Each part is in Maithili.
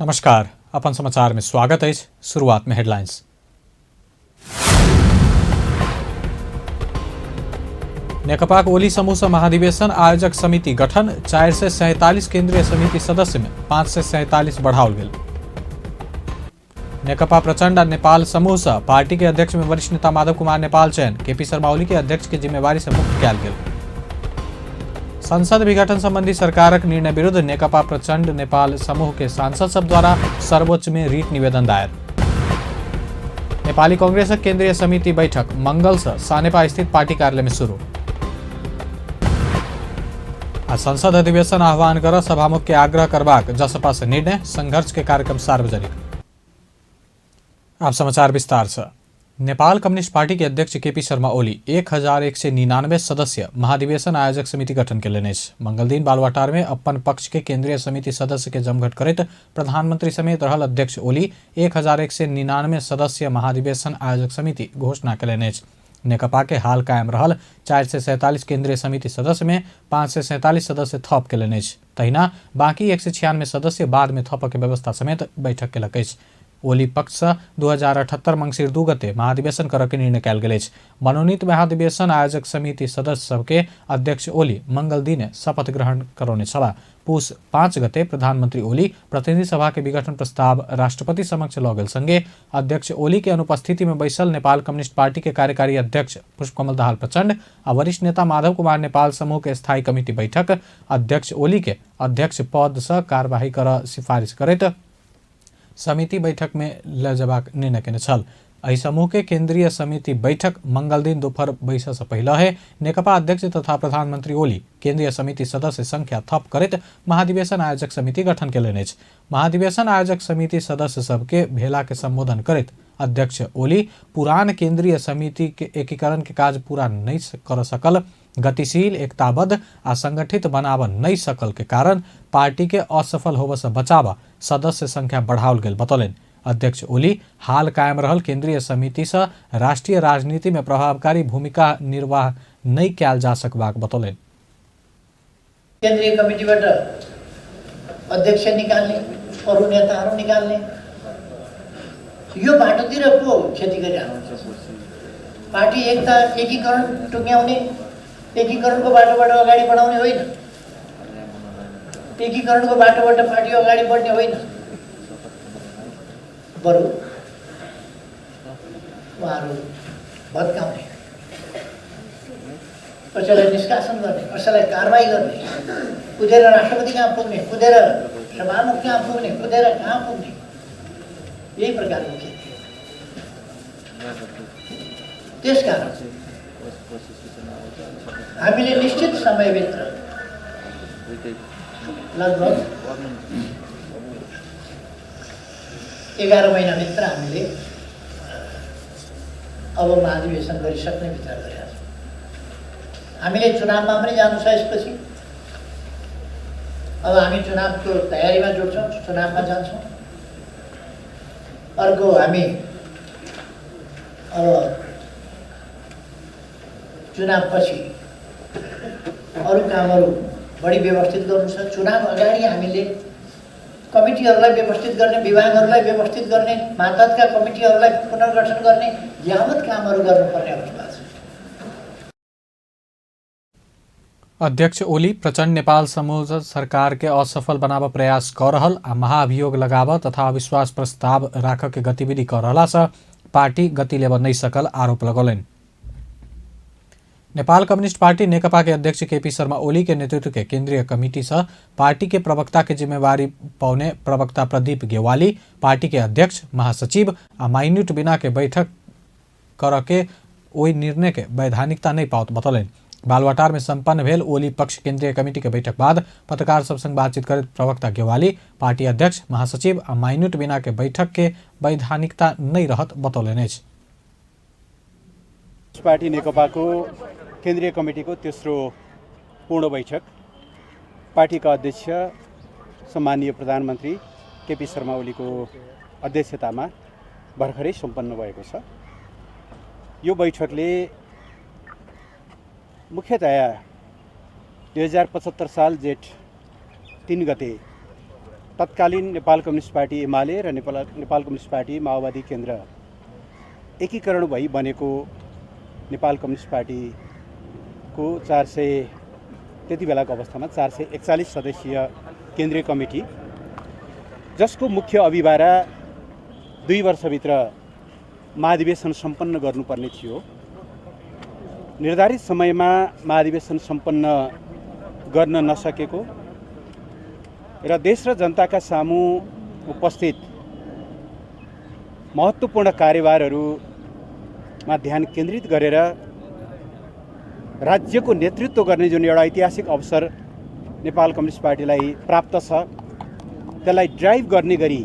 नमस्कार, अपन समाचार में स्वागत अछि। शुरुआत में हेडलाइंस। नेकपाक ओली समूह से महाधिवेशन आयोजक समिति गठन, 447 केंद्रीय समिति सदस्य में 547 बढ़ाओल गेल। नेकपा प्रचंड आ नेपाल समूह से पार्टी के अध्यक्ष में वरिष्ठ नेता माधव कुमार नेपाल चयन, केपी शर्मा ओली के अध्यक्ष के जिम्मेवारी से मुक्त कयल गेल। संसद विघटन संबंधी सरकारक निर्णय विरुद्ध नेकपा प्रचंड नेपाल समूह के सांसद सब द्वारा सर्वोच्च में रिट निवेदन दायर। नेपाली कांग्रेसक केंद्रीय समिति बैठक मंगल से सानेपा स्थित पार्टी कार्यालय में शुरू। आ संसद अधिवेशन आह्वान कर सभामुख के आग्रह करबाक जसपा से निर्णय, संघर्ष के कार्यक्रम सार्वजनिक। आप समाचार विस्तार से। नेपाल कम्युनिस्ट पार्टी के अध्यक्ष केपी शर्मा ओली 1199 सदस्य महाधिवेशन आयोजक समिति गठन केलनि अछि। मंगलदिन बालुवाटार में अपन पक्ष के केंद्रीय समिति सदस्य के जमघट करैत प्रधानमंत्री समेत रहल अध्यक्ष ओली 1199 सदस्य महाधिवेशन आयोजक समिति घोषणा केलनि अछि। नेकपा के हाल कायम रहल 447 केंद्रीय समिति सदस्य में 547 सदस्य थप केलनि अछि। तहिना बाकी 196 सदस्य बाद में थपक के व्यवस्था समेत बैठक केलक अछि। ओली पक्षसँ 2078 मङ्सिर 2 गते महाधिवेशन करऽ के निर्णय कयल गेल अछि। मनोनीत महाधिवेशन आयोजक समिति सदस्य सबके अध्यक्ष ओली मंगल दिने शपथ ग्रहण करौने छलाह। पुस 5 गते प्रधानमंत्री ओली प्रतिनिधि सभा के विघटन प्रस्ताव राष्ट्रपति समक्ष लऽ गेल संगे अध्यक्ष ओली के अनुपस्थिति में बैसल नेपाल कम्युनिस्ट पार्टी के कार्यकारी अध्यक्ष पुष्पकमल दाहाल प्रचंड आ वरिष्ठ नेता माधव कुमार नेपाल समूह के स्थायी कमिटी बैठक अध्यक्ष ओली के अध्यक्ष पद से कार्यवाही करऽ सिफारिश करैत समिति बैठक में लऽ जेबाक निर्णय केने छल। एहि समूह के केंद्रीय समिति बैठक मंगल दिन दोपहर बैसऽ से पहिले है नेकपा अध्यक्ष तथा प्रधानमंत्री ओली केंद्रीय समिति सदस्य संख्या थप करैत महाधिवेशन आयोजक समिति गठन केलनि अछि। महाधिवेशन आयोजक समिति सदस्य सबके भेला के संबोधन करैत अध्यक्ष ओली पुरान केंद्रीय समिति के एकीकरण के काज पूरा नहि कर सकल, गतिशील, एकताबद्ध आ संगठित बनाबऽ नहि सकल के कारण पार्टी के असफल होबऽ से बचाबऽ सदस्य संख्या बढ़ाओल गेल बतौलनि। अध्यक्ष ओली हाल कायम रहल केंद्रीय समिति से राष्ट्रीय राजनीति में प्रभावकारी भूमिका निर्वाह नहि कयल जा सकबाक बतौलनि। केन्द्रीय कमिटीबाट अध्यक्ष निकाल्ने, अरू नेताहरू निकाल्ने, यो बाटोतिर पो खेती गरिरहेको हुन्छ। पार्टी एकता एकीकरण टुङ्ग्याउने, एकीकरणको बाटोबाट अगाडि बढाउने होइन, एकीकरणको बाटोबाट पार्टी अगाडि बढ्ने होइन, बरु उहाँहरू भत्काउने, कसैलाई निष्कासन गर्ने, कसैलाई कारवाही गर्ने, कुदेर राष्ट्रपति कहाँ पुग्ने, कुदेर सभामुख कहाँ पुग्ने, कुदेर कहाँ पुग्ने, यही प्रकारको खेती हो। त्यसकारण हामीले निश्चित समयभित्र लगभग 11 महिनाभित्र हामीले अब महाधिवेशन गरिसक्ने विचार गरेका छौँ। हामीले चुनावमा पनि जानु छ। यसपछि अब हामी चुनावको तयारीमा जुट्छौँ, चुनावमा जान्छौँ। अर्को हामी अब चुनावपछि अरू कामहरू बढी व्यवस्थित गर्नु छ। चुनाव अगाडि हामीले कमिटीहरूलाई व्यवस्थित गर्ने, विभागहरूलाई व्यवस्थित गर्ने, मातहतका कमिटीहरूलाई पुनर्गठन गर्ने यावत कामहरू गर्नुपर्ने अवस्था छ। अध्यक्ष ओली प्रचंड नेपाल समूह सरकार के असफल बनाबऽ प्रयास कऽ रहल आ महाअभियोग लगाबऽ तथा अविश्वास प्रस्ताव राखऽ के गतिविधि कऽ रहला से पार्टी गति लेबऽ नहि सकल आरोप लगौलनि। नेपाल कम्युनिस्ट पार्टी नेकपा के अध्यक्ष केपी शर्मा ओली के नेतृत्व के केंद्रीय कमिटी से पार्टी के प्रवक्ता के जिम्मेवारी पौने प्रवक्ता प्रदीप गेवाली पार्टी के अध्यक्ष, महासचिव आ माइन्यूट बिना के बैठक करऽ के ओहि निर्णय के वैधानिकता नहि पाओत बतौलनि। बालुवाटार में संपन्न भेल ओली पक्ष केंद्रीय कमिटी के बैठक बाद पत्रकार सब संग बातचीत करैत प्रवक्ता गेवाली पार्टी अध्यक्ष, महासचिव आ माइन्यूट बिना के बैठक के वैधानिकता नहि रहत बतौलनि अछि। पार्टी नेकपाको केन्द्रीय कमिटीको तेस्रो पूर्ण बैठक पार्टीका अध्यक्ष सम्माननीय प्रधानमन्त्री केपी शर्मा ओलीको अध्यक्षतामा भर्खरै सम्पन्न भएको छ। यो बैठकले मुख्यतया 2075 साल जेठ 3 गते तत्कालीन नेपाल कम्युनिस्ट पार्टी एमाले र नेपाल कम्युनिस्ट पार्टी माओवादी केन्द्र एकीकरण भई बनेको नेपाल कम्युनिस्ट पार्टीको 400 त्यति बेलाको अवस्थामा 441 सदस्यीय केन्द्रीय कमिटी, जसको मुख्य अभिभारा 2 वर्षभित्र महाधिवेशन सम्पन्न गर्नुपर्ने थियो, निर्धारित समयमा महाधिवेशन सम्पन्न गर्न नसकेको र देश र जनताका सामु उपस्थित महत्त्वपूर्ण कार्यभारहरूमा ध्यान केन्द्रित गरेर राज्यको नेतृत्व गर्ने जुन एउटा ऐतिहासिक अवसर नेपाल कम्युनिस्ट पार्टीलाई प्राप्त छ, त्यसलाई ड्राइभ गर्ने गरी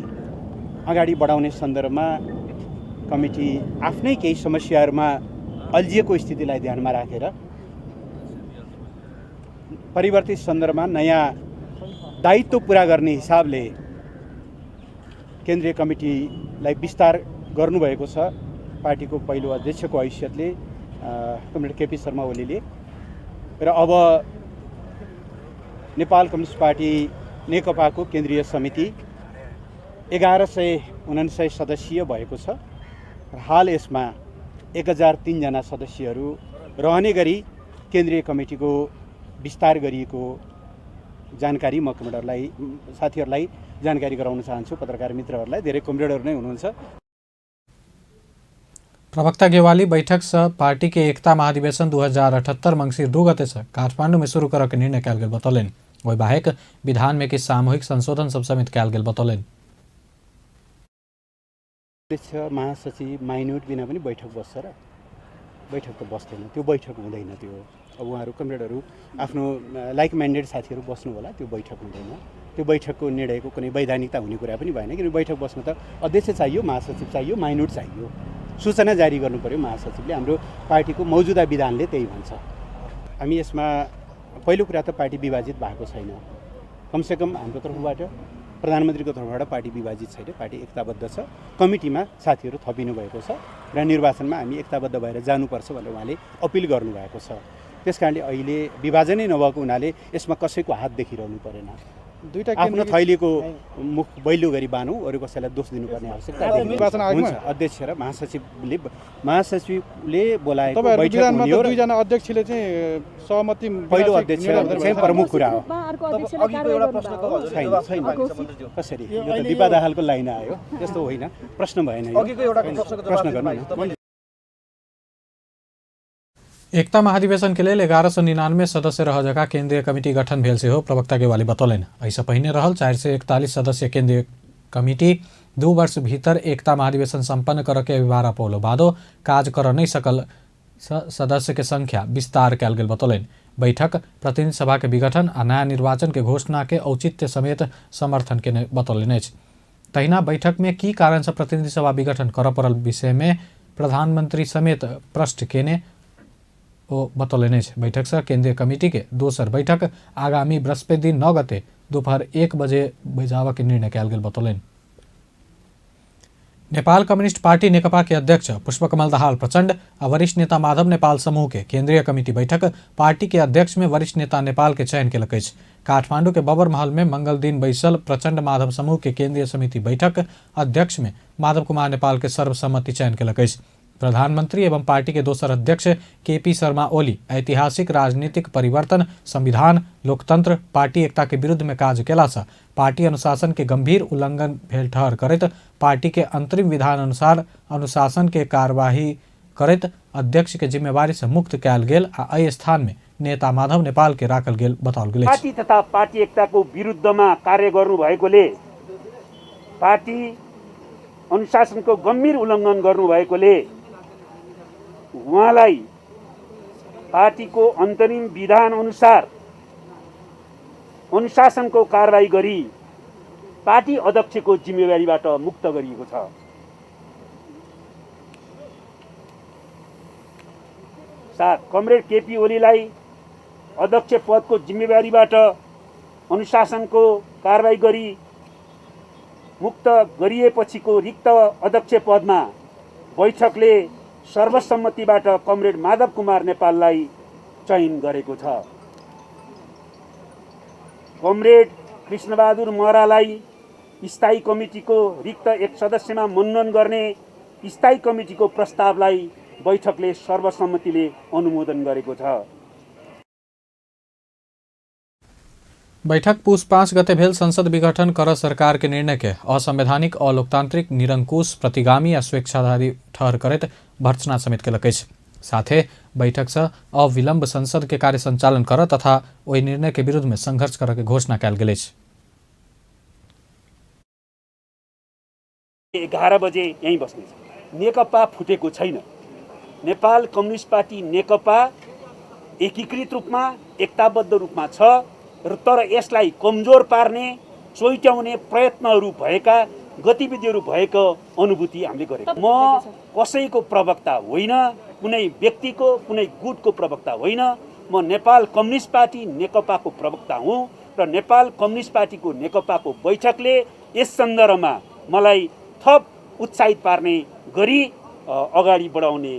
अगाडि बढाउने सन्दर्भमा कमिटी आफ्नै केही समस्याहरूमा अल्झिएको स्थितिलाई ध्यानमा राखेर परिवर्तित सन्दर्भमा नयाँ दायित्व पुरा गर्ने हिसाबले केन्द्रीय कमिटीलाई विस्तार गर्नुभएको छ। पार्टीको पहिलो अध्यक्षको हैसियतले कमरेड केपी शर्मा ओलीले र अब नेपाल कम्युनिस्ट पार्टी नेकपाको केन्द्रीय समिति 1159 सदस्यीय भएको छ र हाल यसमा 1003 जना सदस्यहरू रहने गरी केन्द्रीय कमिटीको विस्तार गरिएको जानकारी म कमरेडहरूलाई, साथीहरूलाई जानकारी गराउन चाहन्छु। पत्रकार मित्रहरूलाई, धेरै कमरेडहरू नै हुनुहुन्छ। प्रवक्ता गेवाली बैठक से पार्टी के एकता महाधिवेशन 2078 मंगसिर 2 गते से काठमांडू में शुरू करके निर्णय कयल गेल बतौलनि। ओहि बाहेक विधान में किछु सामूहिक संशोधन सब समेत कयल गेल बतौलनि। अध्यक्ष महासचिव माइन्युट बिना पनि बैठक बस्छ र? बैठक त बस्दैन, त्यो बैठक हुँदैन। त्यो अब उहाँहरू कमरेडहरू आफ्नो लाइक माइन्डेड साथीहरू बस्नु होला, त्यो बैठक हुँदैन। त्यो बैठकको निर्णयको कुनै वैधानिकता हुने कुरा पनि भएन, किनभने बैठक बस्न त अध्यक्ष चाहियो, महासचिव चाहियो, माइन्युट चाहियो, सूचना जारी गर्नु पर्यो महासचिवले। हाम्रो पार्टीको मौजुदा विधानले त्यही भन्छ। हामी यसमा पहिलो कुरा त पार्टी विभाजित भएको छैन, कमसेकम हाम्रो तर्फबाट, प्रधानमन्त्रीको तर्फबाट पार्टी विभाजित छैन, पार्टी एकताबद्ध छ। कमिटीमा साथीहरू थपिनु भएको छ र निर्वाचनमा हामी एकताबद्ध भएर जानुपर्छ भनेर उहाँले अपिल गर्नुभएको छ। त्यस कारणले अहिले विभाजनै नभएको हुनाले यसमा कसैको हात देखिरहनु परेन। दुईटा आफ्नो थैलीको मुख बलियो गरी बानौँ, अरू कसैलाई दोष दिनुपर्ने आवश्यकता निर्वाचन आयोगमा? हुन्छ। अध्यक्ष र महासचिवले बोलाएको तपाईँहरूको बैठक विधानमा हुने हो त र दुईजना अध्यक्षले चाहिँ सहमति पहिलो अध्यक्ष चाहिँ प्रमुख कुरा हो। छैन छैन, कसरी यो त दिपा दाहालको लाइन आयो, त्यस्तो होइन, प्रश्न भएन, यो प्रश्न गर्नु न। एकता महाधिवेशन के लेल 1199 सदस्य रह जगह केंद्रीय कमिटी गठन भेल सेहो प्रवक्ता गेवाली बतौलनि। एहिसँ पहिने रहल 441 सदस्य केंद्रीय कमिटी 2 वर्ष भीतर एकता महाधिवेशन संपन्न करऽ के अभिभारा पौलो बादो काज करऽ नहि सकल सदस्य के संख्या विस्तार कयल गेल बतौलनि। बैठक प्रतिनिधि सभा के विघटन आ नया निर्वाचन के घोषणा के औचित्य समेत समर्थन केने बतौलनि अछि। तहिना बैठक में की कारण से प्रतिनिधि सभा विघटन करऽ पड़ल विषय में प्रधानमंत्री समेत प्रश्न केने ओ बतौलनि अछि। बैठक से केंद्रीय कमिटी के दोसर बैठक आगामी बृहस्पति दिन 9 गते दोपहर 1 बजे बजाबऽ के निर्णय कयल गेल बतौलनि। नेपाल कम्युनिस्ट पार्टी नेकपा के अध्यक्ष पुष्पकमल दाहाल प्रचंड आ वरिष्ठ नेता माधव नेपाल समूह के केंद्रीय कमिटी बैठक पार्टी के अध्यक्ष में वरिष्ठ नेता नेपाल के चयन केलक अछि। काठमांडू के बबर महल में मंगल दिन बैसल प्रचंड माधव समूह के केंद्रीय समिति बैठक अध्यक्ष में माधव कुमार नेपाल के सर्वसम्मति चयन केलक अछि। प्रधानमंत्री एवं पार्टी के दोसर अध्यक्ष केपी शर्मा ओली ऐतिहासिक राजनीतिक परिवर्तन, संविधान, लोकतंत्र, पार्टी एकता के विरुद्ध में काज केला से पार्टी अनुशासन के गंभीर उल्लंघन भेल ठहर करैत पार्टी के अंतरिम विधान अनुसार अनुशासन के कार्यवाही करैत अध्यक्ष के जिम्मेवारी से मुक्त कयल गेल आ एहि स्थान में नेता माधव नेपाल के राखल गेल बताओल गेल अछि। पार्टी तथा पार्टी एकताको विरुद्धमा कार्य गर्नुभएकोले, पार्टी अनुशासनको गम्भीर उल्लङ्घन गर्नुभएकोले उहाँलाई पार्टीको अन्तरिम विधान अनुसार अनुशासनको कारवाही गरी पार्टी अध्यक्षको जिम्मेवारीबाट मुक्त गरिएको छ। 7 कमरेड केपी ओलीलाई अध्यक्ष पदको जिम्मेवारीबाट अनुशासनको कारवाही गरी मुक्त गरिएपछिको रिक्त अध्यक्ष पदमा बैठकले सर्वसम्मतिबाट कमरेड माधव कुमार नेपाललाई चयन गरेको छ। कमरेड कृष्णबहादुर महरालाई स्थायी कमिटीको रिक्त एक सदस्यमा मनोनयन गर्ने स्थायी कमिटीको प्रस्तावलाई बैठकले सर्वसम्मतिले अनुमोदन गरेको छ। बैठक पुस 5 गते भेल संसद विघटन कर सरकार के निर्णय के असंवैधानिक, अलोकतांत्रिक, निरंकुश, प्रतिगामी आ स्वेच्छाधारी ठहर करैत भर्त्सना समेत केलक अछि। साथे बैठक से अविलंब संसद के कार्य संचालन कर तथा ओहि निर्णय के विरुद्ध में संघर्ष करऽ के घोषणा कयल गेल अछि। 11 बजे यहीँ बस्नेछ। नेकपा फुटेको छैन। नेपाल कम्युनिस्ट पार्टी नेकपा एकीकृत रूपमा, एकताबद्ध रूपमा छ र तर यसलाई कमजोर पार्ने, चोइट्याउने प्रयत्नहरू भएका, गतिविधिहरू भएको अनुभूति हामीले गरेको। म कसैको प्रवक्ता होइन, कुनै व्यक्तिको, कुनै गुटको प्रवक्ता होइन। म नेपाल कम्युनिस्ट पार्टी नेकपाको प्रवक्ता हुँ र नेपाल कम्युनिस्ट पार्टीको नेकपाको बैठकले यस सन्दर्भमा मलाई थप उत्साहित पार्ने गरी अगाडि बढाउने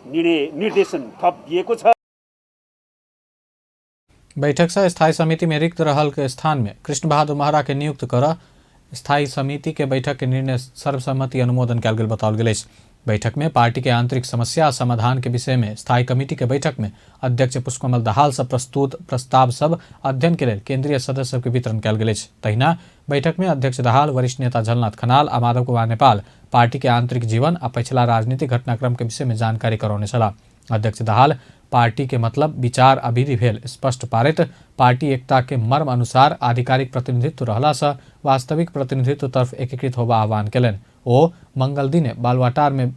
निर्णय निर्देशन थप दिएको छ। बैठक से स्थायी समिति में रिक्त रहल के स्थान में कृष्ण बहादुर महरा के नियुक्त कर स्थायी समिति के बैठक के निर्णय सर्वसम्मति अनुमोदन कयल गेल बताओल गेल अछि। बैठक में पार्टी के आंतरिक समस्या आ समाधान के विषय में स्थायी कमिटी के बैठक में अध्यक्ष पुष्पकमल दाहाल से प्रस्तुत प्रस्ताव सब अध्ययन के लेल केंद्रीय सदस्य सबके वितरण कयल गेल अछि। तहिना बैठक में अध्यक्ष दाहाल, वरिष्ठ नेता झलनाथ खनाल आ माधव कुमार नेपाल पार्टी के आंतरिक जीवन आ पछिला राजनीतिक घटनाक्रम के विषय में जानकारी करौने छलाह। अध्यक्ष दाहाल पार्टी के मतलब, विचार आ विधि भेल स्पष्ट पारैत पार्टी एकता के मर्म अनुसार आधिकारिक प्रतिनिधित्व रहला से वास्तविक प्रतिनिधित्व तरफ एकीकृत होबा आह्वान केलनि। ओ मंगल दिने बालुवाटार में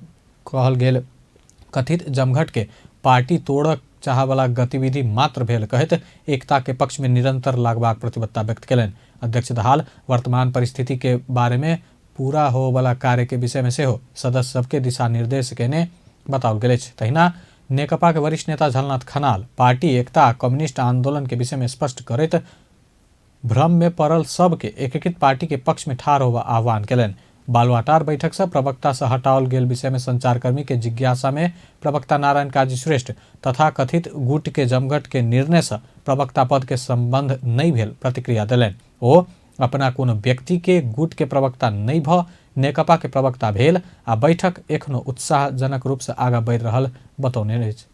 कहल गेल कथित जमघट के पार्टी तोड़क चाहवला गतिविधि मात्र भेल कहैत एकता के पक्ष में निरंतर लागबाक प्रतिबद्धता व्यक्त केलनि। अध्यक्ष दाहाल वर्तमान परिस्थिति के बारे में पूरा होवला कार्य के विषय में सेहो सदस्य सबके दिशा निर्देश केने बताओल गेल अछि। तहिना नेकपा के वरिष्ठ नेता झलनाथ खनाल पार्टी एकता आ कम्युनिस्ट आंदोलन के विषय में स्पष्ट करैत भ्रम में पड़ल सबके एकीकृत पार्टी के पक्ष में ठाढ़ होबा आह्वान केलनि। बालुवाटार बैठक से प्रवक्ता से हटाओल गेल विषय में संचारकर्मी के जिज्ञासा में प्रवक्ता नारायण काजी श्रेष्ठ तथा कथित गुट के जमघट के निर्णय से प्रवक्ता पद के संबंध नहीं भेल प्रतिक्रिया देलनि। ओ अपना कोनो व्यक्ति के गुट के प्रवक्ता नहीं भ नेकपा के प्रवक्ता भेल आ बैठक एखनो उत्साहजनक रूप से आगा बढ़ि रहल बतौने अछि।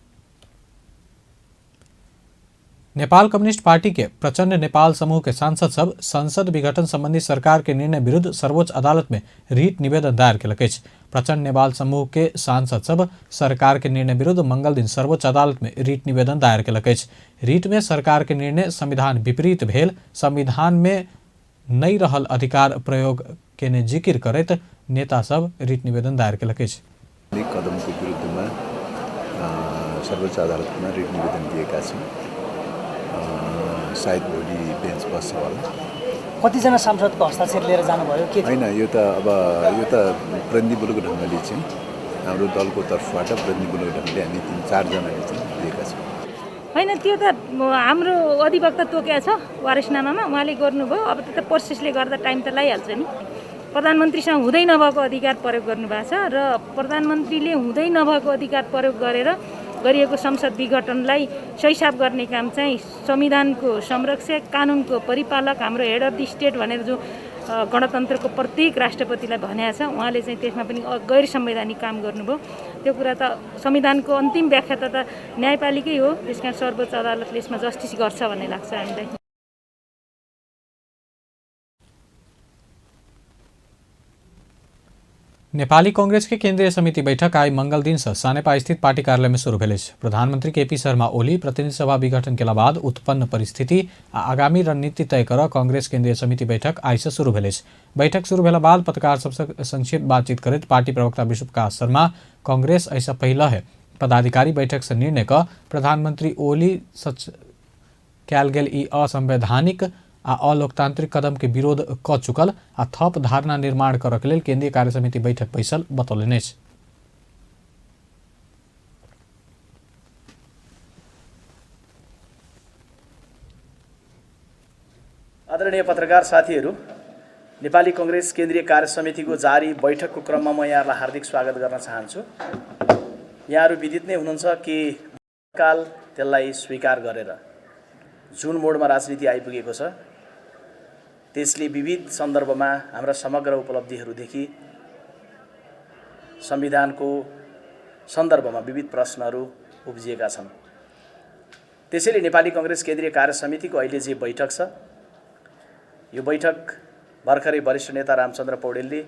नेपाल कम्युनिस्ट पार्टी के प्रचंड नेपाल समूह के सांसद सब संसद विघटन संबंधी सरकार के निर्णय विरुद्ध सर्वोच्च अदालत में रिट निवेदन दायर केलक अछि। प्रचंड नेपाल समूह के सांसद सब सरकार के निर्णय विरुद्ध मंगल दिन सर्वोच्च अदालत में रिट निवेदन दायर केलक अछि। रिट में सरकार के निर्णय संविधान विपरीत भेल, संविधान में नहीं रहल अधिकार प्रयोग केने जिकिर करैत नेता सब रिट निवेदन दायर केलक अछि। कदमको विरुद्धमा सर्वोच्च अदालतमा रिट निवेदन दिएका छौँ। सायद भोलि बेन्च बस्छ होला। कतिजना सांसदको हस्ताक्षर लिएर जानुभयो के? होइन, यो त अब यो त प्रतिनिधिमूलक ढङ्गले चाहिँ हाम्रो दलको तर्फबाट प्रतिनिधिमूलक ढङ्गले हामी 3-4 जनाले चाहिँ दिएका छौँ। होइन, त्यो त हाम्रो अधिवक्ता तोकेको छ वारिसनामामा, उहाँले गर्नुभयो। अब त्यो त प्रोसेसले गर्दा टाइम त लगाइहाल्छ नि। प्रधानमन्त्रीसँग हुँदै नभएको अधिकार प्रयोग गर्नुभएको छ र प्रधानमन्त्रीले हुँदै नभएको अधिकार प्रयोग गरेर गरिएको संसद विघटनलाई सैसाब गर्ने काम चाहिँ संविधानको संरक्षक, कानुनको परिपालक, हाम्रो हेड अफ the state भनेर जो गणतन्त्रको प्रतीक राष्ट्रपतिलाई भनेको छ, उहाँले चाहिँ त्यसमा पनि गैर संवैधानिक काम गर्नुभयो। त्यो कुरा त संविधानको अन्तिम व्याख्या त न्यायपालिकै हो। त्यस कारण सर्वोच्च अदालतले यसमा जस्टिस गर्छ भन्ने लाग्छ हामीलाई। नेपाली कांग्रेस के केंद्रीय समिति बैठक आई मंगल दिन से सानेपा स्थित पार्टी कार्यालय में शुरू भेल अछि। प्रधानमंत्री केपी शर्मा ओली प्रतिनिधि सभा विघटन के बाद उत्पन्न परिस्थिति आ आगामी रणनीति तय कर कांग्रेस केंद्रीय समिति बैठक आई से शुरू भेल अछि। बैठक शुरू भेला बाद पत्रकार सबसे संक्षिप्त बातचीत करैत पार्टी प्रवक्ता विष्णु प्रकाश शर्मा कांग्रेस ऐसा पहले है पदाधिकारी बैठक से निर्णय क प्रधानमंत्री ओली सच कयल गेल ई असंवैधानिक आ अलोकतांत्रिक कदम के विरोध क चुकल आ थप धारणा निर्माण करक लेल केंद्रीय कार्य समिति बैठक बैसल बतौलनि अछि। आदरणीय पत्रकार साथीहरू, नेपाली कांग्रेस केन्द्रीय कार्य समितिको जारी बैठकको क्रममा म यहाँहरूलाई हार्दिक स्वागत गर्न चाहन्छु। यहाँहरू विदित नै हुनुहुन्छ कि काल त्यसलाई स्वीकार गरेर जुन मोडमा राजनीति आइपुगेको छ, त्यसले विविध सन्दर्भमा हाम्रा समग्र उपलब्धिहरूदेखि संविधानको सन्दर्भमा विविध प्रश्नहरू उब्जिएका छन्। त्यसैले नेपाली कङ्ग्रेस केन्द्रीय कार्य समितिको अहिले जे बैठक छ, यो बैठक भर्खरै वरिष्ठ नेता रामचन्द्र पौडेलले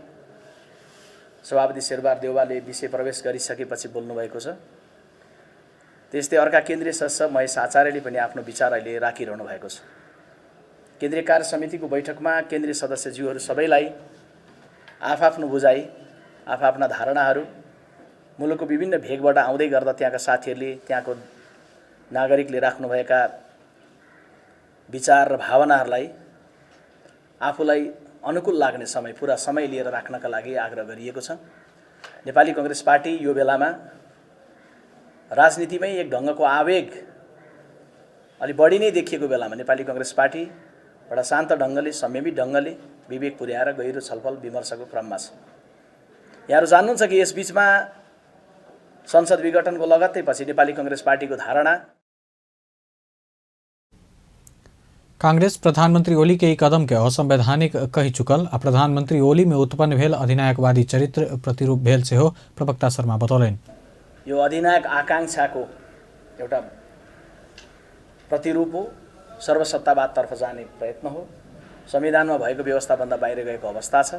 सभापति शेरबहादुर देउवाले विषय प्रवेश गरिसकेपछि बोल्नुभएको छ। त्यस्तै अर्का केन्द्रीय सदस्य महेश आचार्यले पनि आफ्नो विचार अहिले राखिरहनु भएको छ। केन्द्रीय कार्य समितिको बैठकमा केन्द्रीय सदस्यज्यूहरू सबैलाई आफआफ्नो बुझाइ, आफआफ्ना धारणाहरू मुलुकको विभिन्न भेगबाट आउँदै गर्दा त्यहाँका साथीहरूले, त्यहाँको नागरिकले राख्नुभएका विचार र भावनाहरूलाई आफूलाई अनुकूल लाग्ने समय, पुरा समय लिएर राख्नका लागि आग्रह गरिएको छ। नेपाली कङ्ग्रेस पार्टी यो बेलामा राजनीतिमै एक ढङ्गको आवेग अलि बढी नै देखिएको बेलामा नेपाली कङ्ग्रेस पार्टी बडा शान्त ढङ्गले, संयमित ढङ्गले विवेक पुर्याएर गहिरो छलफल विमर्शको क्रममा छ। यहाँहरू जान्नुहुन्छ कि यसबिचमा संसद विघटनको लगत्तै पछि नेपाली कङ्ग्रेस पार्टीको धारणा कांग्रेस प्रधानमंत्री ओली के ई कदम के असंवैधानिक कहि चुकल आ प्रधानमंत्री ओली में उत्पन्न भेल अधिनायकवादी चरित्र प्रतिरूप भेल सेहो प्रवक्ता शर्मा बतौलनि। यो अधिनायक आकांक्षाको एउटा प्रतिरूप हो, सर्वसत्तावादतर्फ जाने प्रयत्न हो, संविधानमा भएको व्यवस्थाभन्दा बाहिर गएको अवस्था छ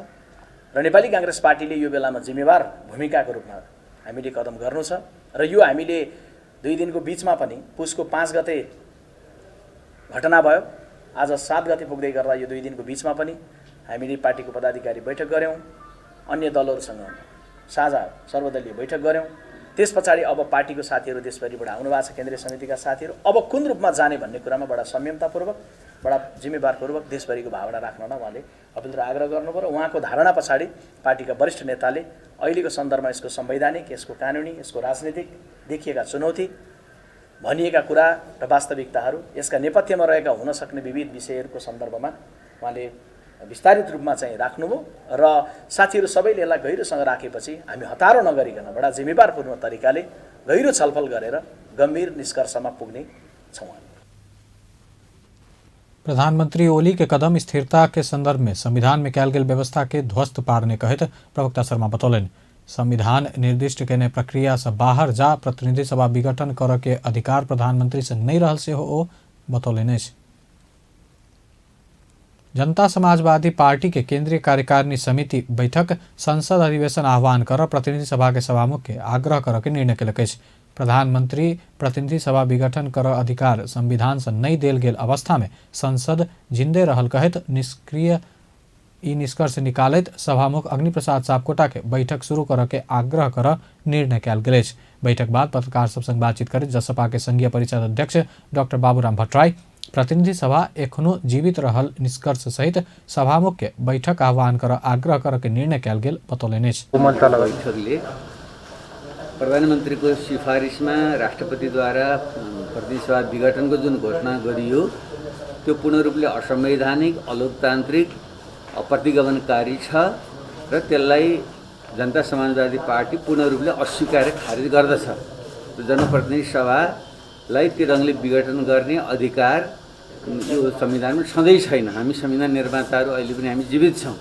र नेपाली काङ्ग्रेस पार्टीले यो बेलामा जिम्मेवार भूमिकाको रूपमा हामीले कदम गर्नु छ। र यो हामीले 2 दिनको बिचमा पनि पुसको 5 गते घटना भयो, आज 7 गते पुग्दै गर्दा यो 2 दिनको बिचमा पनि हामीले पार्टीको पदाधिकारी बैठक गऱ्यौँ, अन्य दलहरूसँग साझा सर्वदलीय बैठक गऱ्यौँ। त्यस पछाडि अब पार्टीको साथीहरू देशभरिबाट आउनु भएको छ, केन्द्रीय समितिका साथीहरू अब कुन रूपमा जाने भन्ने कुरामा बडा संयमतापूर्वक, बडा जिम्मेवारपूर्वक देशभरिको भावना राख्न उहाँले अपिल र आग्रह गर्नुभयो। उहाँको धारणा पछाडि पार्टीका वरिष्ठ नेताले अहिलेको सन्दर्भमा यसको संवैधानिक, यसको कानुनी, यसको राजनीतिक देखिएका चुनौती, भनिएका कुरा र वास्तविकताहरू, यसका नेपथ्यमा रहेका हुन सक्ने विविध विषयहरूको सन्दर्भमा उहाँले विस्तारित रूपमा चाहिँ राख्नुभयो र साथीहरू सबैले यसलाई गहिरोसँग राखेपछि हामी हतारो नगरिकन बडा जिम्मेवारपूर्ण तरिकाले गहिरो छलफल गरेर गम्भीर निष्कर्षमा पुग्ने छौँ। प्रधानमंत्री ओली के कदम स्थिरता के संदर्भ में संविधान में कयल गेल व्यवस्था के ध्वस्त पारने कहैत प्रवक्ता शर्मा बतौलनि। संविधान निर्दिष्ट केने प्रक्रिया से बाहर जा प्रतिनिधि सभा विघटन करऽ के अधिकार प्रधानमंत्री से नहि रहल सेहो ओ बतौलनि अछि। जनता समाजवादी पार्टी के केंद्रीय कार्यकारिणी समिति बैठक संसद अधिवेशन आह्वान कर प्रतिनिधि सभा के सभामुख के आग्रह करऽ के निर्णय केलक अछि। प्रधानमंत्री प्रतिनिधि सभा विघटन कर अधिकार संविधान से नहि देल गेल अवस्था में संसद जिंदे रहल कहैत निष्क्रिय ई निष्कर्ष निकालैत सभामुख अग्निप्रसाद सापकोटा के बैठक शुरू करऽ के आग्रह कर निर्णय कयल गेल अछि। बैठक बाद पत्रकार सब संग बातचीत करैत जसपा के संघीय परिषद अध्यक्ष डॉक्टर बाबूराम भट्टराई प्रतिनिधि सभा एखनो जीवित रहल निष्कर्ष सहित सभामुख के बैठक आह्वान कर आग्रह कर के निर्णय कयल गेल बतौलनि अछि। बैठकले प्रधानमन्त्रीको सिफारिसमा राष्ट्रपतिद्वारा प्रतिनिधि सभा विघटनको जुन घोषणा गरियो त्यो पूर्ण रूपले असंवैधानिक, अलोकतान्त्रिक, अप्रतिगमनकारी छ र त्यसलाई जनता समाजवादी पार्टी पूर्ण रूपले अस्वीकार खारिज गर्दछ। जनप्रतिनिधि सभालाई त्यो ढङ्गले विघटन गर्ने अधिकार यो संविधानमा छँदै छैन। हामी संविधान निर्माताहरू अहिले पनि हामी जीवित छौँ।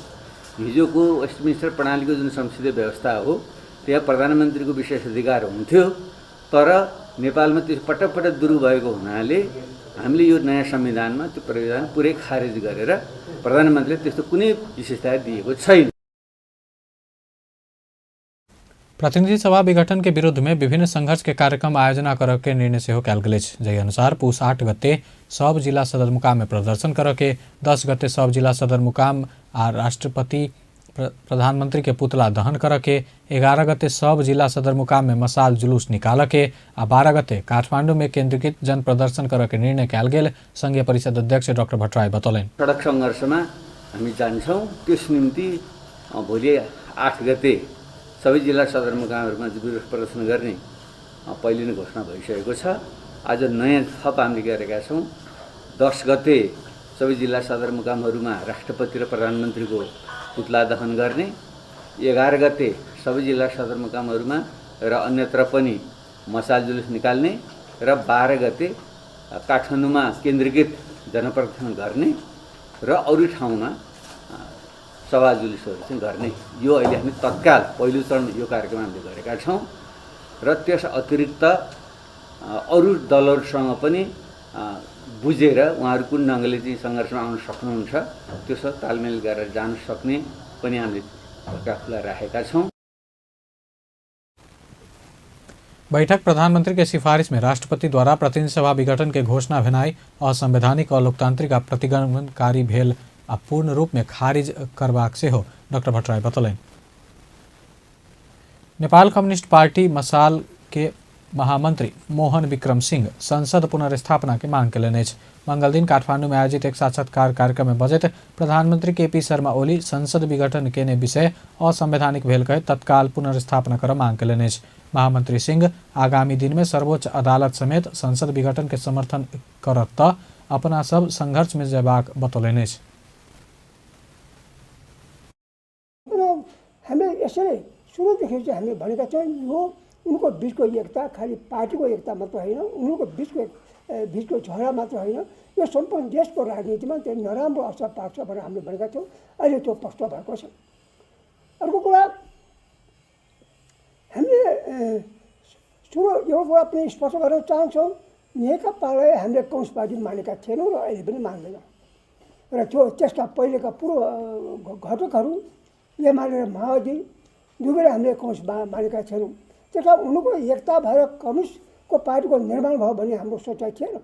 हिजोको वेस्टमिन्स्टर प्रणालीको जुन संसदीय व्यवस्था हो त्यहाँ प्रधानमन्त्रीको विशेष अधिकार हुन्थ्यो, तर नेपालमा त्यो पटक पटक दुरुपयोग भएको हुनाले हामीले यो नयाँ संविधानमा त्यो प्रावधान पुरै खारेज गरेर प्रधानमन्त्रीले त्यस्तो कुनै विशेषता दिएको छैन। प्रतिनिधि सभा विघटन के विरुद्ध में विभिन्न संघर्ष के कार्यक्रम आयोजना करऽ के निर्णय सेहो कयल गेल अछि। जाहि अनुसार पुस 8 गते सब जिला सदरमुकाम में प्रदर्शन करऽ के, 10 गते सब जिला सदरमुकाम आ राष्ट्रपति प्रधानमंत्री के पुतला दहन करऽ के, 11 गते सब जिला सदरमुकाम में मसाल जुलूस निकालऽ के आ 12 गते काठमांडू में केंद्रीकृत जन प्रदर्शन करऽ के निर्णय कयल गेल संघीय परिषद अध्यक्ष डॉक्टर भट्टराई बतौलनि। सडक सङ्घर्षमा हामी जान्छौँ, त्यस निम्ति भोलि 8 गते सबै जिल्ला सदरमुकामहरूमा विरोध प्रदर्शन गर्ने पहिले नै घोषणा भइसकेको छ। आज नयाँ थप हामीले गरेका छौँ। 10 गते सबै जिल्ला सदरमुकामहरूमा राष्ट्रपति र प्रधानमन्त्रीको पुतला दहन गर्ने, 11 गते सबै जिल्ला सदरमुकामहरूमा र अन्यत्र पनि मसाल जुलुस निकाल्ने र 12 गते काठमाडौँमा केन्द्रीकृत जनप्रदर्शन गर्ने र अरू ठाउँमा सभा जुलुसहरू चाहिँ गर्ने। यो अहिले हामी तत्काल पहिलो चरणमा यो कार्यक्रम हामीले गरेका छौँ र त्यस अतिरिक्त अरू दलहरूसँग पनि बुझेर उहाँहरू कुन ढङ्गले चाहिँ सङ्घर्षमा आउन सक्नुहुन्छ त्योसँग तालमेल गरेर जान सक्ने पनि हामीले ढोका खुला राखेका छौँ। बैठक प्रधानमंत्री के सिफारिश में राष्ट्रपति द्वारा प्रतिनिधि सभा विघटन के घोषणा भेनाई असंवैधानिक, अलोकतांत्रिक आ प्रतिगमनकारी भेल आ पूर्ण रूप में खारिज करबाक सेहो डॉक्टर भट्टराई बतौलनि। नेपाल कम्युनिस्ट पार्टी मसाल के महामंत्री मोहन विक्रम सिंह संसद पुनर्स्थापना के मांग केलनि अछि। मंगल दिन काठमांडू में आयोजित एक साक्षात्कार कार्यक्रम में बजैत प्रधानमंत्री केपी शर्मा ओली संसद विघटन केने विषय असंवैधानिक भेल कहैत तत्काल पुनर्स्थापना कर मांग केलनि अछि। महामंत्री सिंह आगामी दिन में सर्वोच्च अदालत समेत संसद विघटन के समर्थन करत त अपना सब संघर्ष में जयबाक बतौलनि अछि। हामीले यसरी सुरुदेखि चाहिँ हामीले भनेका थियौँ, यो उनको बिचको एकता खालि पार्टीको एकता मात्र होइन, उनीहरूको बिचको झगडा मात्र होइन, यो सम्पूर्ण देशको राजनीतिमा त्यो नराम्रो असर पार्छ भनेर हामीले भनेका थियौँ। अहिले त्यो प्रश्न भएको छ। अर्को कुरा हामीले सुरु यो कुरा पनि स्पष्ट गर्न चाहन्छौँ, नेकपालाई हामीले कम्युनिस्ट पार्टी मानेका थिएनौँ र अहिले पनि मान्दैनौँ र त्यो त्यसका पहिलेका पूर्व घटकहरू एमाले र माओवादी दुवैलाई हामीले कम्युनिस्ट मानेका थिएनौँ। त्यसका उनको एकता भएर कम्युनिस्टको पार्टीको निर्माण भयो भन्ने हाम्रो सोचाइ थिएन।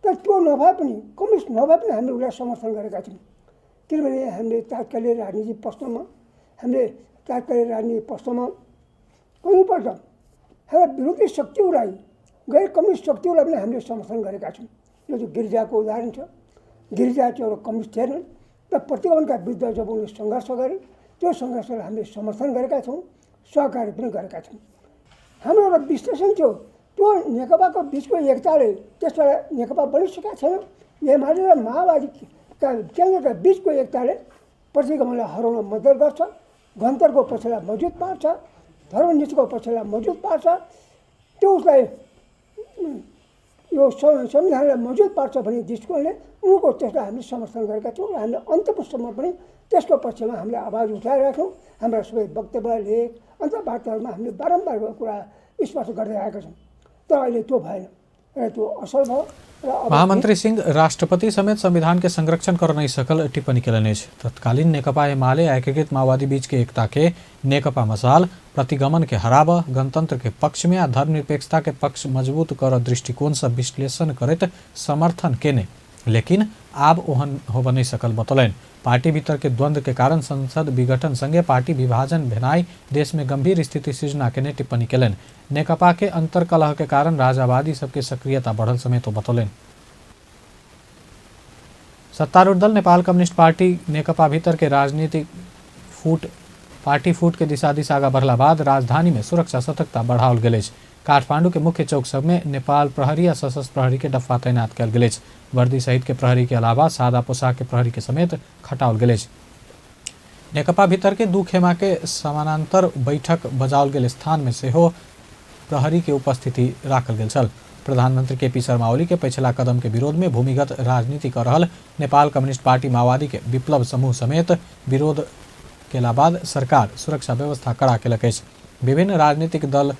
तर त्यो नभए पनि, कम्युनिस्ट नभए पनि हामीले उसलाई समर्थन गरेका थियौँ, किनभने हामीले तात्कालीन राजनीति प्रश्नमा कयौँपल्ट हाम्रा विरोधी शक्तिहरूलाई, गैर कम्युनिस्ट शक्तिहरूलाई पनि हामीले समर्थन गरेका छौँ। यो चाहिँ गिरिजाको उदाहरण छ। गिरिजा चाहिँ एउटा कम्युनिस्ट थिएनन्, तर प्रतिगमनका विरुद्ध जब उनले सङ्घर्ष गरे त्यो सङ्घर्षलाई हामीले समर्थन गरेका छौँ, सहकार्य पनि गरेका छौँ। हाम्रो एउटा विश्लेषण थियो, त्यो नेकपाको बिचको एकताले त्यसबाट नेकपा बनिसकेका छैन, एमाले र माओवादीका केन्द्रका बिचको एकताले प्रतिगमनलाई हराउन मद्दत गर्छ, गणतन्त्रको पक्षलाई मजबुत पार्छ, धर्मनीतिको पक्षलाई मजबुत पार्छ, त्यो उसलाई यो संविधानलाई मजबुत पार्छ भन्ने दृष्टिकोणले उनको त्यसलाई हामीले समर्थन गरेका थियौँ र हामीले अन्त्यसम्म पनि त्यसको पक्षमा हामीले आवाज उठाइराख्यौँ। हाम्रा सबै वक्तव्य, लेख, अन्तर्वार्ताहरूमा हामीले बारम्बार यो कुरा स्पष्ट गर्दै आएका छौँ। तर अहिले त्यो भएन र त्यो असल भयो। र महामंत्री सिंह राष्ट्रपति समेत संविधान के संरक्षण कर नहीं सकल टिप्पणी केलनि अछि। तत्कालीन नेकपा एमाले एकीकृत माओवादी बीच के एकता के नेकपा मसाल प्रतिगमन के हराब, गणतंत्र के पक्ष में आ धर्मनिरपेक्षता के पक्ष मजबूत कर दृष्टिकोण से विश्लेषण करैत समर्थन केने, लेकिन आब ओहन होब नहीं सकल बतौलनि। पार्टी भीतर के द्वंद्व के कारण संसद विघटन संगे पार्टी विभाजन भेनाई देश में गंभीर स्थिति सृजना केने टिप्पणी केलनि। नेकपा के अंतरकलह के कारण राजावादी सबके सक्रियता बढ़ल समेत बतौलनि। सत्तारूढ़ दल नेपाल कम्युनिस्ट पार्टी नेकपा भीतर के राजनीतिक फूट पार्टी फूट के दिशा दिशा आगा बढ़ला बाद राजधानी में सुरक्षा सतर्कता बढ़ाओल गेल अछि। काठमांडू के मुख्य चौक सब में नेपाल प्रहरी आ सशस्त्र प्रहरी के डफा तैनात कयल गेल अछि। वर्दी सहित के प्रहरी के अलावा सादा पोशाक के प्रहरी के समेत खटाओल गेल अछि। नेकपा भीतर के दू खेमा के समानांतर बैठक बजाओल गेल स्थान में सेहो प्रहरी के उपस्थिति राखल गेल छल। प्रधानमंत्री केपी शर्मा ओली के पछिला कदम के विरोध में भूमिगत राजनीति कर रहल नेपाल कम्युनिस्ट पार्टी माओवादी के विप्लव समूह समेत विरोध केला बाद सरकार सुरक्षा व्यवस्था कड़ा केलक अछि। विभिन्न राजनीतिक दल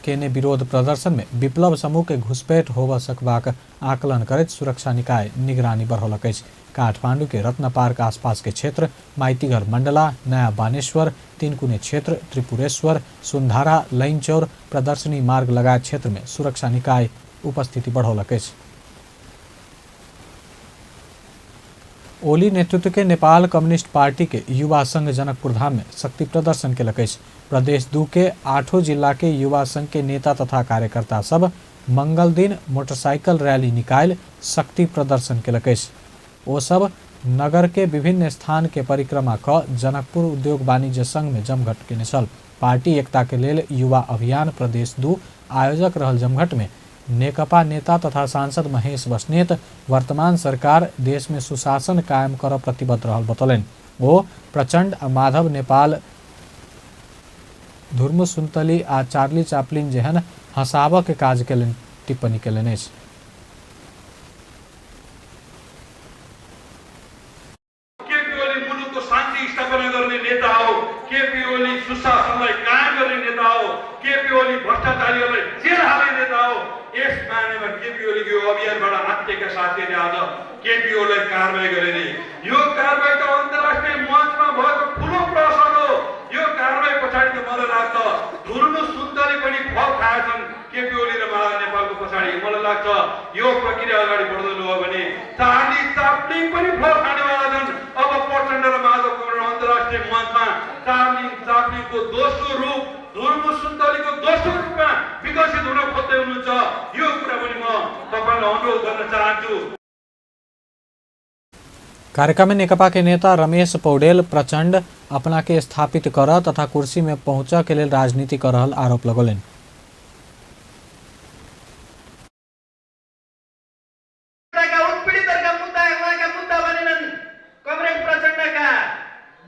केने विरोध प्रदर्शन में विप्लव समूह के घुसपैठ होबय सकबाक आकलन करैत सुरक्षा निकाय निगरानी बढ़ौलक अछि। काठमांडू के रत्न पार्क आसपास के क्षेत्र, माइतीघर मंडला, नया बानेश्वर, तिनकुने क्षेत्र, त्रिपुरेश्वर, सुनधारा, लैनचौर, प्रदर्शनी मार्ग लगायत क्षेत्र में सुरक्षा निकाय उपस्थिति बढ़ौलक अछि। ओली नेतृत्व के नेपाल कम्युनिस्ट पार्टी के युवा संघ जनकपुर धाम में शक्ति प्रदर्शन केलक अछि। प्रदेश 2 के 8 जिला के युवा संघ के नेता तथा कार्यकर्ता सब मंगल दिन मोटरसाइकिल रैली निकालि शक्ति प्रदर्शन केलक अछि। ओ सब नगर के विभिन्न स्थान के परिक्रमा क जनकपुर उद्योग वाणिज्य संघ में जमघट केने छल। पार्टी एकता के लेल युवा अभियान प्रदेश 2 आयोजक रहल जमघट में नेकपा नेता तथा सांसद महेश बस्नेत वर्तमान सरकार देश में सुशासन कायम कर प्रतिबद्ध रहल बतौलनि। ओ प्रचंड आ माधव नेपाल धुर्मु सुन्तली आ चार्ली चापलिन जेहन हंसाबऽ के काज केलनि टिप्पणी केलनि अछि। केपी ओलीको यो अभियानबाट आत्तिएका साथीहरूले आज केपी ओलीलाई कारवाही गरे नि। यो कारवाही त अन्तर्राष्ट्रिय मञ्चमा भएको ठुलो प्रहसन हो। यो कारवाही पछाडि त मलाई लाग्छ धुर्नु सुन्तली पनि फल खाएछन् केपी ओली र माधव नेपालको पछाडि। मलाई लाग्छ यो प्रक्रिया अगाडि बढ्दै गयो भने चार्ली चाप्लिङ पनि फल खानेवाला छन्। अब प्रचण्ड र माधव नेपाल अन्तर्राष्ट्रिय मञ्चमा चार्ली चाप्लिङको दोस्रो रूप धुर्मु सुन्तलीको दोस्रो रूपमा विकसित हुन खोज्दै हुनुहुन्छ। यो कुरा पनि म तपाईलाई अनुरोध गर्न चाहन्छु। कार्यक्रम में नेकपा के नेता रमेश पौडेल प्रचंड अपना के स्थापित कर तथा कुर्सी में पहुंचा के लिए राजनीति कर रहल आरोप लगौलनि। उत्पीडितहरूका मुद्दा उहाँका मुद्दा बनेनन्, कमरेड प्रचण्डका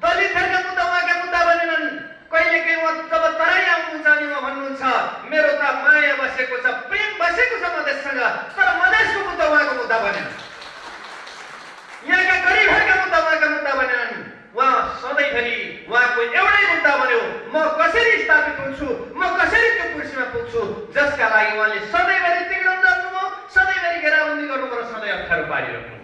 दलितहरूका मुद्दा उहाँका मुद्दा बनेनन्। कहिलेकाहीँ उहाँ जब तराई आउनुहुन्छ अनि उहाँ भन्नुहुन्छ मेरो त माया बसेको छ, प्रेम बसेको छ मधेससँग, तर मधेसको मुद्दा उहाँको मुद्दा बनेन, यहाँका गरिबहरूका मुद्दा उहाँका मुद्दा बनेनन्। उहाँ सधैँभरि उहाँको एउटै मुद्दा बन्यो, म कसरी स्थापित हुन्छु, म कसरी त्यो कुर्सीमा पुग्छु, जसका लागि उहाँले सधैँभरि तिग्लम जान्नुभयो, सधैँभरि घेराबन्दी गर्नुभयो र सधैँ अप्ठ्यारो पारिरहनु।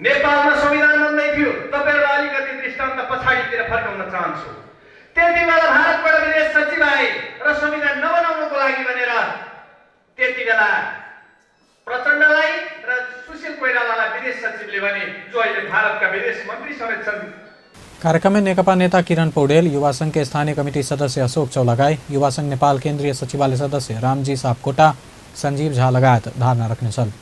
नेपालमा संविधान बन्दै थियो, तपाईँहरूलाई अलिकति दृष्टान्त पछाडितिर फर्काउन चाहन्छु। त्यति बेला भारतबाट विदेश सचिव आए र संविधान नबनाउनुको लागि भनेर त्यति बेला प्रचण्डलाई र सुशील कोइरालालाई विदेश सचिवले भने, जो अहिले भारतका विदेश मन्त्री समेत छन्। कार्यक्रम में नेकपा नेता किरण पौडेल, युवा संघ के स्थानीय कमिटी सदस्य अशोक चौलागाई, युवा संघ नेपाल केंद्रीय सचिवालय सदस्य रामजी सापकोटा, संजीव झा लगायत धारणा रखने छल।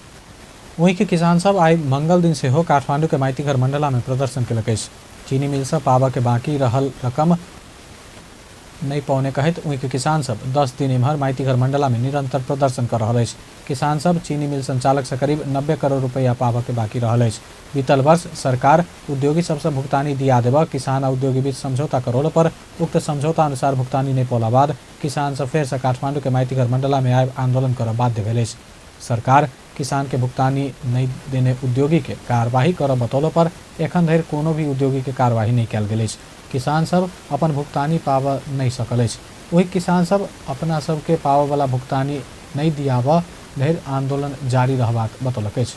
वहीं के किसान सब आई मंगल दिन से हो काठमांडू के माइतीघर मंडला में प्रदर्शन केलक अछि। चीनी मिल से पाबऽ के बाकी रहल रकम नहीं पौने कहत वहीं के किसान सब 10 दिन एम्हर माइतीघर मंडला में निरंतर प्रदर्शन कर रहल अछि। किसान सब चीनी मिल संचालक से करीब 90 करोड़ रुपया पाबऽ के बाकी रहल अछि। बीतल वर्ष सरकार उद्योगी सबसे भुगतानी दिया देबऽ किसान आ उद्योगी बीच समझौता करोड़ पर उक्त समझौता अनुसार भुगतानी नहीं पौला बाद किसान सब फेर से काठमांडू के माइतीघर मंडला में आबि आंदोलन करऽ बाध्य भेल अछि। सरकार किसान के भुगतानी नहीं देने उद्योगी के कार्यवाही करऽ बतौलो पर एखन धरि कोनो भी उद्योगी के कार्यवाही नहीं कयल गेल अछि। किसान सब अपन भुगतानी पाबऽ नहीं सकल अछि। वही किसान सब अपना सबके पाबऽ वाला भुगतानी नहीं दियाबऽ धरि आंदोलन जारी रहबाक बतौलक अछि।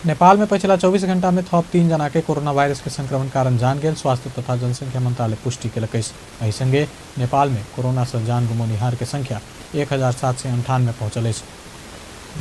नेपाल में पछिला 24 घंटा में थप 3 जना के कोरोना वायरस के संक्रमण कारण जान गेल स्वास्थ्य तथा जनसंख्या मंत्रालय पुष्टि केलक अछि। एहि संगे नेपाल में कोरोना से जान गुमौनिहार के संख्या 1798 पहुंचल अछि।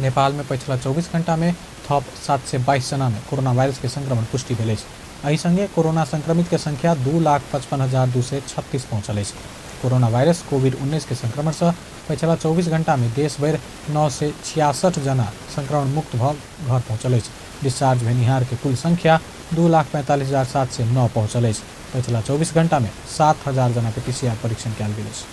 नेपाल में पछिला 24 घंटा में थप 722 जना में कोरोना वायरस के संक्रमण पुष्टि भेल अछि। एहि संगे कोरोना संक्रमित के संख्या 2,55,236 पहुंचल अछि। कोरोना वायरस कोविड-19 के संक्रमण से पछिला 24 घंटा में देश भरि 966 जना संक्रमण मुक्त भऽ घर पहुंचल अछि। डिस्चार्ज भेनिहार के कुल संख्या 2,45,709 पहुंचल अछि। पछिला 24 घंटा में 7,000 जना के पीसीआर परीक्षण कयल गेल अछि।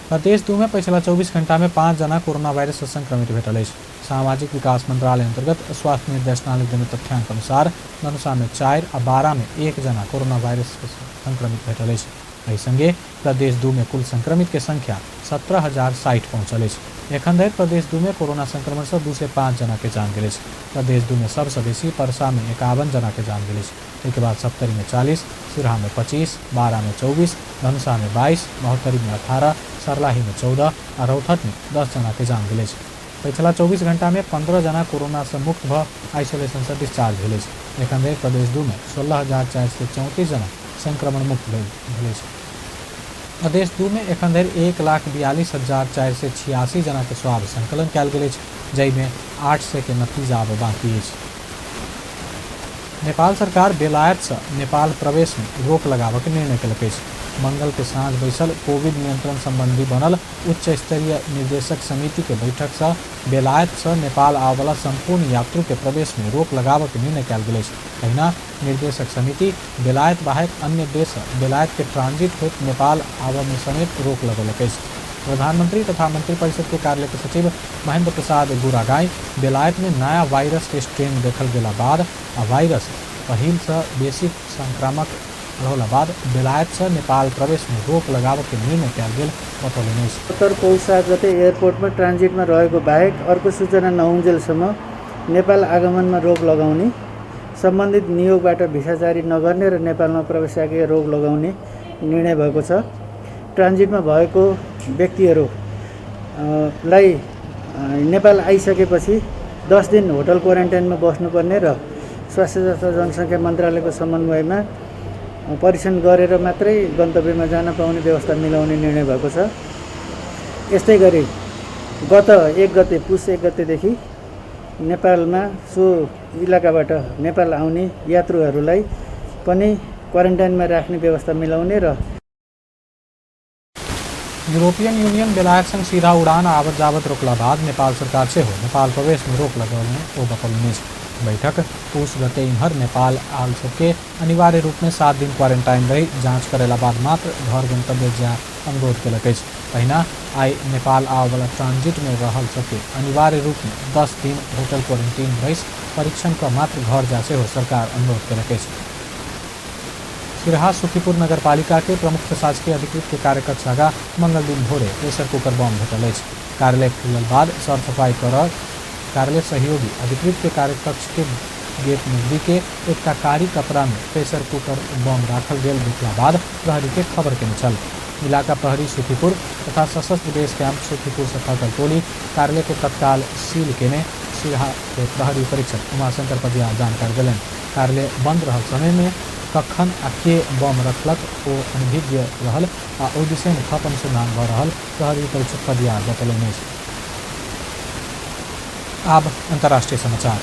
प्रदेश 2 में पछिला 24 घंटा में 5 जना कोरोना वायरस से संक्रमित भेटल अछि। सामाजिक विकास मंत्रालय अंतर्गत स्वास्थ्य निर्देशनालय देने तथ्यांक अनुसार धनुषा में 4 आ 12 में 1 जना कोरोना वायरस से संक्रमित भेटल अछि। एहि संगे प्रदेश 2 में कुल संक्रमित के संख्या 17,060 पहुंचल अछि। एखन धरि प्रदेश 2 में कोरोना संक्रमण से 205 जना के जान गेल अछि। प्रदेश 2 में सबसे बेसी परसा में 51 जना के जान गेल अछि। एहिके बाद सप्तरी में 40, सिरहा में 25, बारा में 24, धनुषा में 22, महोत्तरी में 18, सर्लाही में 14 आ रौतहट में 10 जना के जान गेल अछि। पछिला 24 घंटा में 15 जना कोरोना से मुक्त भऽ आइसोलेशन से डिस्चार्ज भेल अछि। एखन धरि प्रदेश 2 में 16,434 जना संक्रमण मुक्त भेल अछि। प्रदेश 2 में एखन धरि 1,42,486 जना के स्वाब संकलन कयल गेल अछि, जाहिमे 800 के नतीजा आब बाकी अछि। नेपाल सरकार बेलायत से नेपाल प्रवेश में रोक लगाबऽ के निर्णय केलक अछि। मंगल के साँझ बैसल कोविड नियंत्रण संबंधी बनल उच्च स्तरीय निर्देशक समिति के बैठक से बेलायत से नेपाल आबयवला संपूर्ण यात्रु के प्रवेश में रोक लगाबऽ के निर्णय कयल गेल अछि। तहिना निर्देशक समिति बेलायत बाहेक अन्य देश बेलायत के ट्रांजिट होइत नेपाल आबय में समेत रोक लगौलक अछि। प्रधानमंत्री तथा मंत्रिपरिषद के कार्यालय के सचिव महेंद्र प्रसाद गुरागाई बेलायत में नया वायरस के स्ट्रेन देखल गेला बाद आ वायरस पहिल से बेसी संक्रामक रहला बाद बेलायत से नेपाल प्रवेश में रोक लगाबऽ के निर्णय कयल गेल बतौलनि अछि। 70 पौष 7 गते एयरपोर्टमा ट्रान्जिटमा रहेको बाहेक अर्को सूचना नहुन्जेलसम्म नेपाल आगमनमा रोक लगाउने, सम्बन्धित नियोगबाट भिसा जारी नगर्ने र नेपालमा प्रवेशाज्ञा रोक लगाउने निर्णय भएको छ। ट्रान्जिटमा भएको व्यक्तिहरूलाई नेपाल आइसकेपछि 10 दिन होटल क्वारेन्टाइनमा बस्नुपर्ने र स्वास्थ्य तथा जनसङ्ख्या मन्त्रालयको समन्वयमा परीक्षण गरेर मात्रै गन्तव्यमा जान पाउने व्यवस्था मिलाउने निर्णय भएको छ। यस्तै गरी गत 1 गते पुस 1 गतेदेखि नेपालमा सो इलाकाबाट नेपाल आउने यात्रुहरूलाई पनि क्वारेन्टाइनमा राख्ने व्यवस्था मिलाउने र यूरोपियन यूनियन बेलायत संग सीधा उड़ान आवत जावत रोकला बाद नेपाल सरकार सेहो नेपाल प्रवेश में रोक लगौने ओ बतौलनि। बैठक पुस गते इम्हर नेपाल आल सबके अनिवार्य रूप में 7 दिन क्वारेंटाइन रही जांच करेला बाद मात्र घर गंतव्य जा अनुरोध केलक अछि। तहिना आइ नेपाल आबयवला ट्रांजिट में रहल सबके अनिवार्य रूप में 10 दिन होटल क्वारेंटीन रही परीक्षण क मात्र घर जा सेहो सरकार अनुरोध केलक अछि। सिरहा सुखीपुर नगरपालिका के प्रमुख प्रशासकीय अधिकृत के कार्यकक्ष आगा मंगल दिन भोरे प्रेशर कुकर बम भेटल अछि। कार्यालय खुलल बाद सरसफाई कर कार्यालय सहयोगी अधिकृत के कार्यकक्ष के गेट नजदीक के एकटा कारी कपड़ा में प्रेशर कुकर बम राखल गेल देखला बाद प्रहरी के खबर केने छल। इलाका प्रहरी सुखीपुर तथा सशस्त्र बेस कैंप सुखीपुर से थकल टोली कार्यालय के तत्काल सील केने सिरहा के प्रहरी परीक्षक उमाशंकर पदिया जानकारी देलनि। कार्यालय बंद रहल समय में कखन आ के बम रखलक ओ अनभिज्ञ रहल आ ओहि विषय में थप अनुसंधान भऽ रहल प्रहरी परीक्षक पदिया बतौलनि अछि। आब अंतर्राष्ट्रीय समाचार।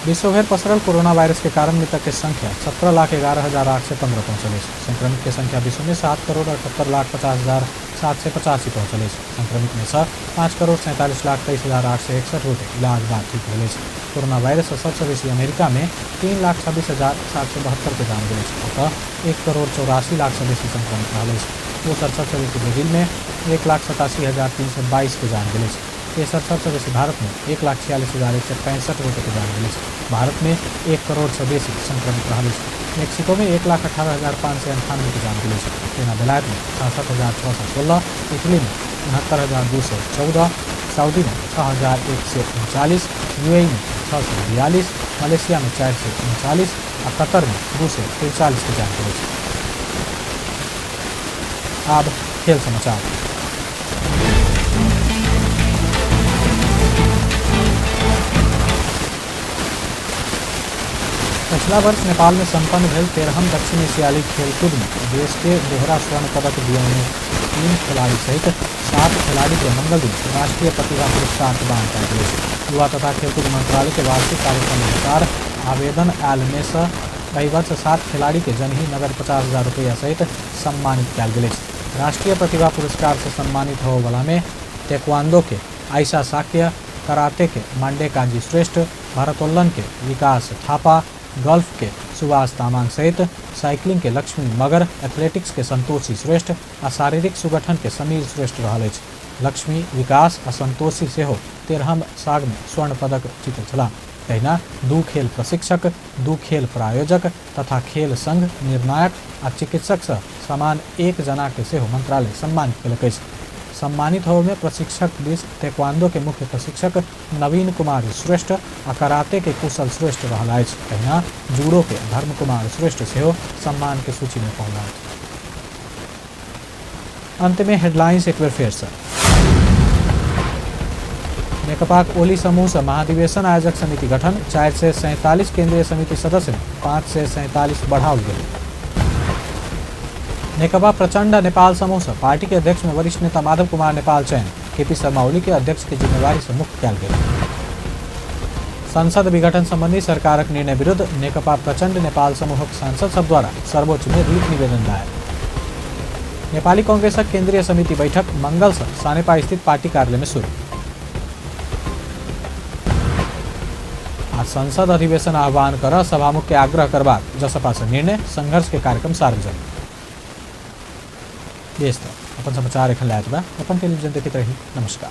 विश्वभर पसरल कोरोना वायरस के कारण मृतक के संख्या 17,11,815 पहुंचल अछि। संक्रमित के संख्या विश्व में 7,78,50,785 पहुंचल अछि। संक्रमित में से 5,47,23,861 गोटे इलाज बाद ठीक भेल अछि। कोरोना वायरस से सबसे बेसी अमेरिका में 3,26,772 के जान गेल अछि। ओतऽ 1,84,00,000 से बेसी संक्रमित रहल अछि। दोसर सबसे बेसी ब्राजील में 1,87,322 के जान गेल अछि। तेसर सबसे बेसी भारत में 1,46,165 गोटे के जान गेल अछि। भारत में 1 करोड़ से बेसी संक्रमित रहल अछि। मेक्सिको में 1,18,598 के जान गेल अछि। तेना बेलायत में 66,616, इटली में 69,214, सऊदी में 6,139, यूएई में 642, मलेशिया में 439 आ कतर में 243 के जान गेल अछि। आब खेल समाचार। पछिला वर्ष नेपाल में संपन्न भेल 13म दक्षिण एशियाली खेलकूद में देश के दोहरा स्वर्ण पदक दियौने 3 खिलाड़ी सहित 7 खिलाड़ी के मंगल दिन राष्ट्रीय प्रतिभा पुरस्कार प्रदान कयल गेल। युवा तथा खेलकूद मंत्रालय के वार्षिक कार्यक्रम अनुसार आवेदन आयल में से एहि वर्ष 7 खिलाड़ी के जनही नगद 50,000 रुपया सहित सम्मानित कयल गेल। राष्ट्रीय प्रतिभा पुरस्कार से सम्मानित होवला में तेक्वांदो के आयशा साक्य, कराते के मांडे काजी श्रेष्ठ, भारोत्तोलन के विकास थापा, गोल्फ के सुभाष तामाङ सहित साइकिलिंग के लक्ष्मी मगर, एथलेटिक्स के संतोषी श्रेष्ठ आ शारीरिक सुगठन के समीर श्रेष्ठ रहल अछि। लक्ष्मी, विकास आ संतोषी सेहो 13म साग में स्वर्ण पदक जीतल छलाह। तहिना 2 खेल प्रशिक्षक, 2 खेल प्रायोजक तथा खेल संघ निर्णायक आ चिकित्सक से समान 1 जना के सेहो मंत्रालय सम्मानित केलक अछि। सम्मानित होवे में प्रशिक्षक दिस तेक्वांदो के मुख्य प्रशिक्षक नवीन कुमार श्रेष्ठ आ कराते के कुशल श्रेष्ठ रहल अछि। तहिना जूडो के धर्म कुमार श्रेष्ठ सेहो सम्मान के सूची में पहुंचल। अंत में हेडलाइंस एक बेर फेर से। नेकपाक ओली समूह से महाधिवेशन आयोजक समिति गठन, 447 केंद्रीय समिति सदस्य 547 बढ़ाओल गेल। नेकपा प्रचंड नेपाल समूह से पार्टी के अध्यक्ष में वरिष्ठ नेता माधव कुमार नेपाल चयन, केपी शर्मा ओली के अध्यक्ष के जिम्मेवारी से मुक्त कयल गेल। संसद विघटन संबंधी सरकारक निर्णय विरुद्ध नेकपा प्रचंड नेपाल समूहक सांसद सब द्वारा सर्वोच्च में रिट निवेदन दायर। नेपाली कांग्रेसक केंद्रीय समिति बैठक मंगल से सानेपा स्थित पार्टी कार्यालय में शुरू। आज संसद अधिवेशन आह्वान कर सभामुख के आग्रह करबाक जसपा से निर्णय, संघर्ष के कार्यक्रम सार्वजनिक। अपन समाचार एखन लायत बा अपन टेलीविजन देखैत रही। नमस्कार।